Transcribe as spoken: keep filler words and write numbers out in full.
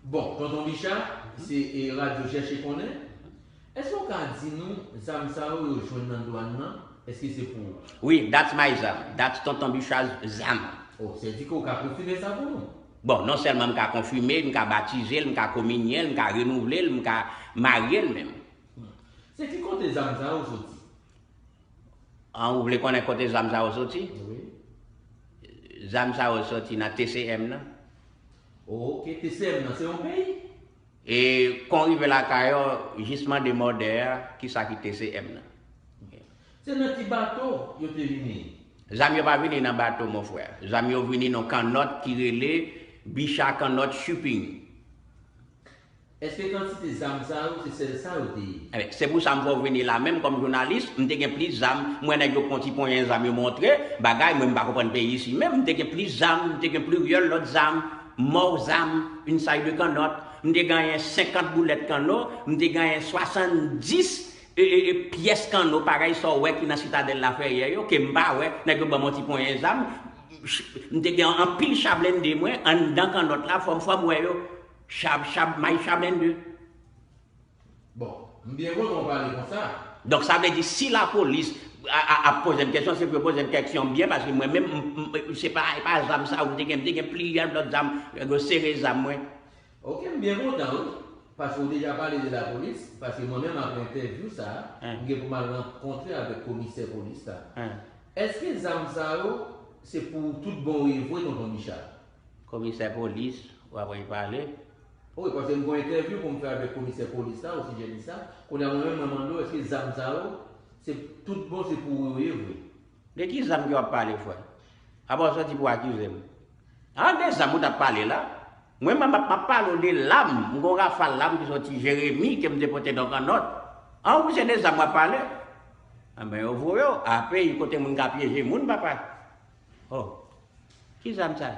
Bon, Tonton Bicha, se e, radyo Chèche Konnen. Èske w ka di nou zam sa yo, yo jwenn nan dwàn nan? Èske se pou ou? Wi, that's my zam. That's Tonton Bicha zam. Oh, se di ke w ka konfime sa pou nou? Bon, non sèlman m ka konfime l, m ka batize l, m ka kominye l, m ka renouvle l, m ka marye l menm. Se ki kote zam sa yo soti? An, ou vle konnen kote zam sa yo soti? Wi. Zam sa yo soti nan T C M nan. Ok, T C M nan se yon peyi? E kon rive lakay ou, jis mande mòdè a, kisa ki T C M nan. Se nan ki bato yo te vini? Zam yo pa vini nan bato, mon frè. Zam yo vini nan kannòt ki rele Bicha Kannòt Shipping. Èske kantite zam sa yo, se sèl sa yo te ye? Ebyen, se pou sa m fè w vini la menm kòm jounalis, m te gen plis zam, m wè nèg yo pran ti ponyen zam yo montre, bagay, mwen m pa konprann peyi isi menm, m te gen plis zam, m te gen pliryèl lòt zam, mò zam, inside de kannòt, m te genyen senkant boulèt kanno, m te genyen swasanndis e, e, e, pyès kanno, parèy sa w wè ki nan Sitadèl Laferyè yo, ke m pa wè, nèg yo ban m yon ti ponyen zam, m te gen anpil cha blende mwen, anndan kannòt la, fò m, fò m wè yo, cha, cha, may cha blende. Bon, m byen kontan w pale konsa. Donk, sa vle di, si lapolis a, a, ap poze m kesyon, se pou yo poze m kesyon byen, paske mwen menm, m, m, se pa, e pa zam sa yo m te gen, m te gen pliryè lòt zam, yo sere zam mwen. Ok, m byen kontan, wi. Paske w deja pale de lapolis, paske mwen menm, apre entèvyou sa, Hen. m gen pou m al rankontre avèk komisè polis la. Hen. Èske zam sa yo, se pou tout bon e vre, Tonton Bicha? Komisè polis, w ap pale. Wi, paske m gen yon entèvyou pou m fè avèk komisè polis la, osijè de sa. Kounye a, mwen menm, mwen mande w, èske zam sa yo, se tout bon, se pou yo ye vre? De ki zam ke w ap pale, frè? Apa w sòti pou akize m? An, de zam ou t ap pale la? Mwen, m ap, m ap pale w de lam. M gen yon rafal lam ki sòti Jeremi, ke m te pote nan kannòt. An, ou se de zam w ap pale? Anben, yo voye w. A peyi kote moun ka pyeje moun, papa. Oh. Ki zam sa?